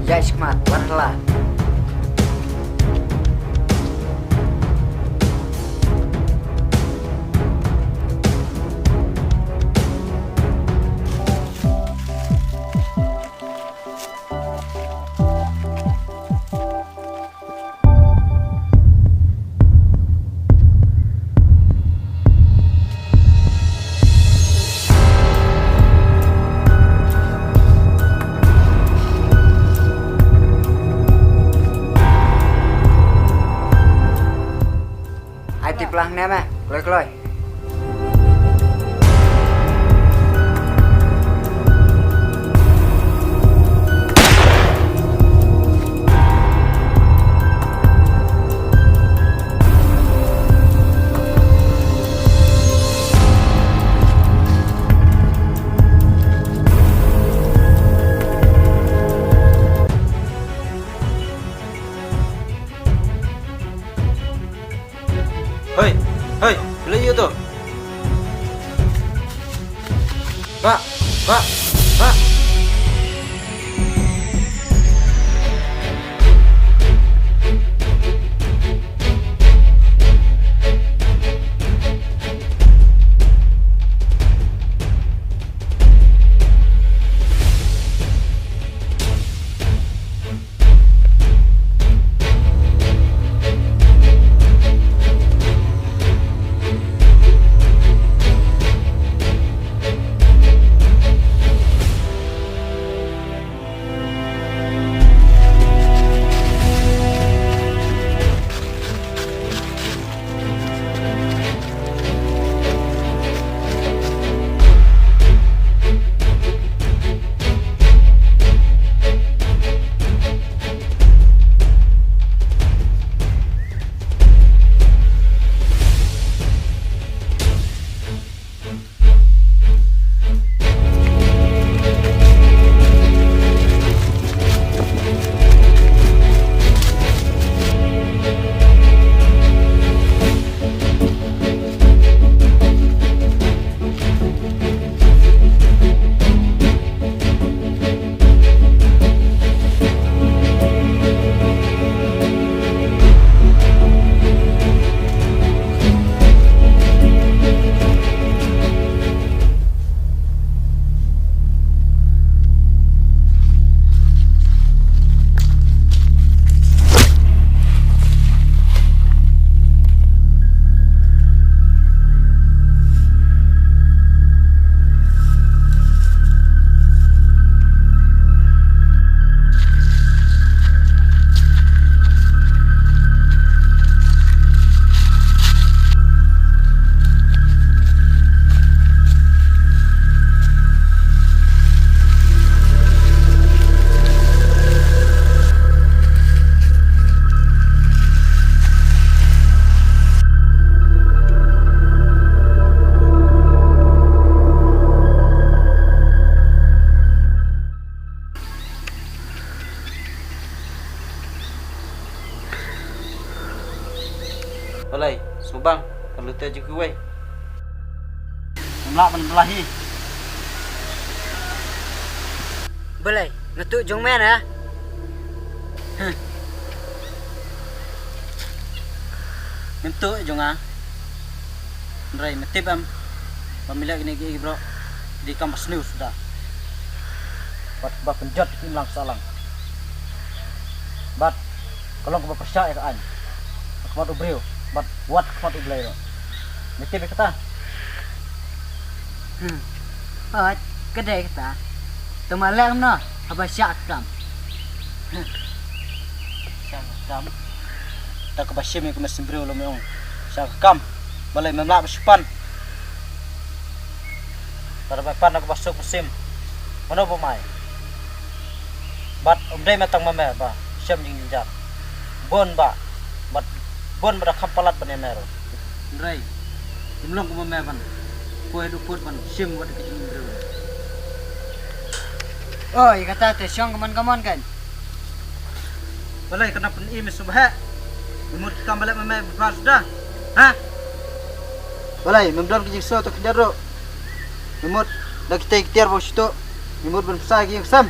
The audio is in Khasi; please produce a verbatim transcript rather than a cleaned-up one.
Ïaid shakhmat, wat la. Ai tip lang ne me, kloi kloi. Hei, hei, lei ïa to. Ba, ba, ba. Balei, sngewbang, ka lute ju kiwei. Ngam lah ban blah hi. Balei, nga tuh jong me na? Huh. Ngam tuh jong nga. Hynrei me tip em ba me leh kine ki briew ki dei kam ba sniew suda. Bad ba pynjot ki imlang sahlang. Bad ka long kaba pyrshah ïa ka aiñ ha khmat u briew bad wat ha khmat U Blei ruh. Me tip ïa kata? Hmm. Hooid, ka dei kata. Te ma leh kumno haba shah ka kam? Hmm. Shah ka kam? Ta kaba shim ïa ka mynsiem briew, la me ong shah ka kam. Balei mem lah ban shu pan? Lada bai pan na kaba suk mynsiem, mano ba mai? Bad ym dei me tang ma me ba shem jingjynjar. Bun bah, bad bun ba da kham palat ban ïa me ruh. Hynrei ym long kum ma me ban poi haduh pud ban shim wat ïa ka jingim briew. Oh, ïa kata te shong ka mon ka mon kan. Balei kane pyn-i me sngewbha? Me mut ki kam ba leh ma me ba bha suda. Ha? Balei mem don ki jingsngew to khyndiat ruh? Me mut da kitei ki tiar ba u shu tuh me mut ban pynshai ki ïing ki sem?